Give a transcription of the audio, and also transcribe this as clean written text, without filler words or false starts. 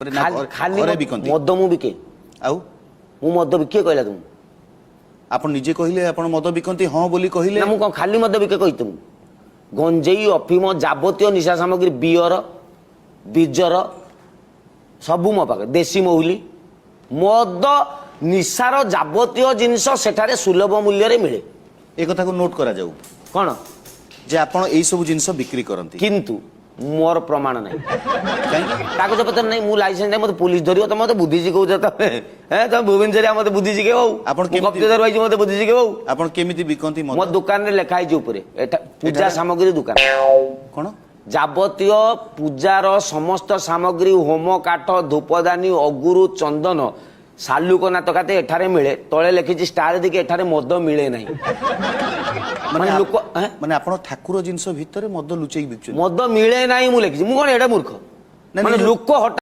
ନା ଖାଲି ଘରେ ବିକନ୍ତି? ମଦ ମୁଁ ବିକେ। ଆଉ ମୁଁ ମଦ ବିକେ କହିଲା ତୁମକୁ? ଆପଣ ନିଜେ କହିଲେ ଆପଣ ମଦ ବିକନ୍ତି, ହଁ ବୋଲି କହିଲେ। ନା, ମୁଁ କଣ ଖାଲି ମଦ ବିକେ କହିଛି ମୁଁ? ଗଞ୍ଜେଇ, ଅଫିମ, ଯାବତୀୟ ନିଶା ସାମଗ୍ରୀ, ବିୟର, ବିଜର ସବୁ ମୋ ପାଖରେ, ଦେଶୀ ମହୁଲି, ମଦ, ନିଶାର ଯାବତୀୟ ଜିନିଷ ସେଠାରେ ସୁଲଭ ମୂଲ୍ୟରେ ମିଳେ। ଏ କଥାକୁ ନୋଟ କରାଯାଉ। କଣ? ଯେ ଆପଣ ଏଇ ସବୁ ଜିନିଷ ବିକ୍ରି କରନ୍ତି। କିନ୍ତୁ ମୋର ପ୍ରମାଣ ନାହିଁ। କାହିଁକି? କାଗଜ ପତ୍ର ନାହିଁ, ମୁଁ ଲାଇସେନ୍ସ ନାହିଁ, ମତେ ପୋଲିସ ଧରିବ। ତମେ ମତେ ବୁଦ୍ଧି ଶିଖଉଛ ତମେ? ତମେ ଭୁବନେଶ୍ୱରରେ ମତେ ବୁଦ୍ଧି ଶିଖେଇବ ଆଉ? ଆପଣ ମୁଁ କପ୍ତିଧର ଭାଇଛି, ମତେ ବୁଦ୍ଧି ଶିଖେଇବ ଆଉ? ଆପଣ କେମିତି ବିକନ୍ତି ମଦ? ମୋ ଦୋକାନରେ ଲେଖା ହେଇଛି ଉପରେ, ଏଟା ପୂଜା ଏଠାରେ? ସାମଗ୍ରୀ ଦୋକାନ। କଣ? ଯାବତୀୟ ପୂଜାର ସମସ୍ତ ସାମଗ୍ରୀ, ହୋମ କାଠ, ଧୂପଦାନୀ, ଅଗୁରୁ, ଚନ୍ଦନ, ସାଲୁକ ନାତକାତେ ଏଠାରେ ମିଳେ। ତଳେ ଲେଖିଛି ଷ୍ଟାର ଦେଇକି, ଏଠାରେ ମଦ ମିଳେ ନାହିଁ। ମାନେ ଲୋକ ମାନେ ଆପଣ ଠାକୁର ଜିନିଷ ଭିତରେ ମଦ ଲୁଚେଇକି ବିକୁଛନ୍ତି? ମଦ ମିଳେ ନାହିଁ ମୁଁ ଲେଖିଛି। ମୁଁ କଣ ଏଇଟା ମୂର୍ଖ? ନା, ମାନେ ଲୋକ ହଠାତ୍